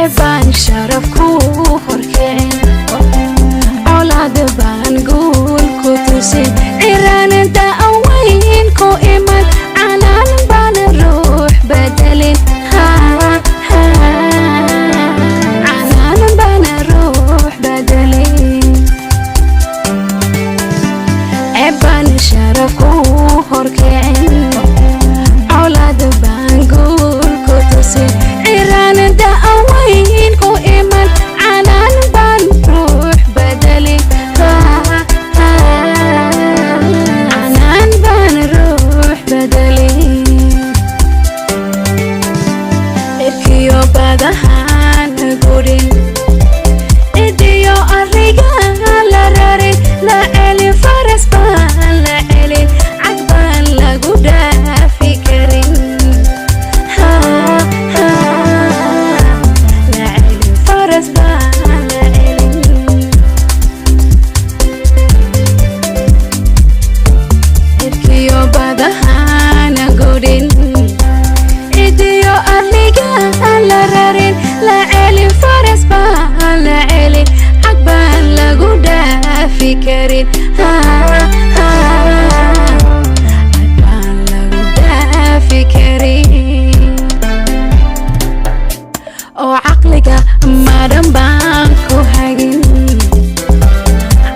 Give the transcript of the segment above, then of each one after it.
Ceebaan sharaf ku horkicin, colaad baan guul ku tusin, ciraanada aweyn ku iman, canaan baan ruux bedelin. Canaan baan ruux bedelin. Ceebaan sharaf ku horkicin, colaad baan guul ku tusin, ciraanada aweyn ku iman, canaan baan ruux bedelin. Canaan baan ruux bedelin. Cirkiyo badahaan gurin, cidiyo arriga la rarin, la celin faras baan la celin, cag baan lagu dhaafi karin. La celin faras baan la celin. Cirkiyo badahana gurin, cidiyo arriga la rarin, la celin faras baan la celin, cag baan lagu dhaafi karin. Cag baan lagu dhaafi karin. Oo caqliga madhan baan ku hagin,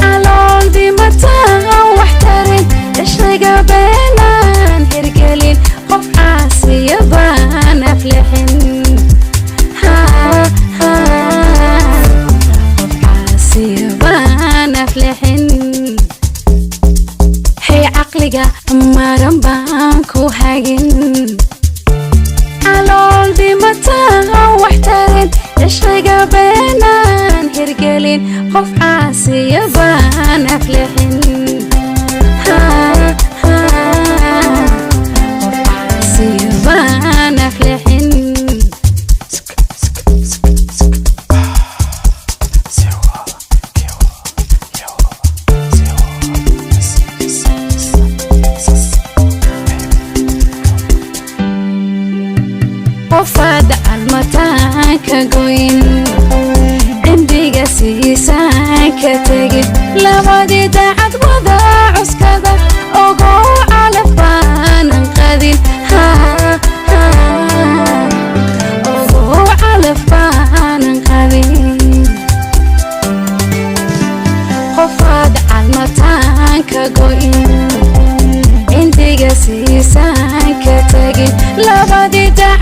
calool dhimataan wax tarin, cishriga beenaan hirgelin, qof caasiya baan aflixin. Qof caasiya baan aflixin. Hey, caqliga maran baan ku hagin, calool dhimataan wax tarin, cishriga beenaan hirgelin, qof caasiya baan aflixin. Qof caasiya baan aflixin. 0 Q U 0 S S S S A Qofaad calmataan ka goyn, cimriga siisaan ka tegin, labadii daacad wada cuskada, ogow calaf baanan qadin. Ogow calaf baanan qadin. Qofaad calmataan ka goyn, cindiga siisaan ka tegin, labadii daacad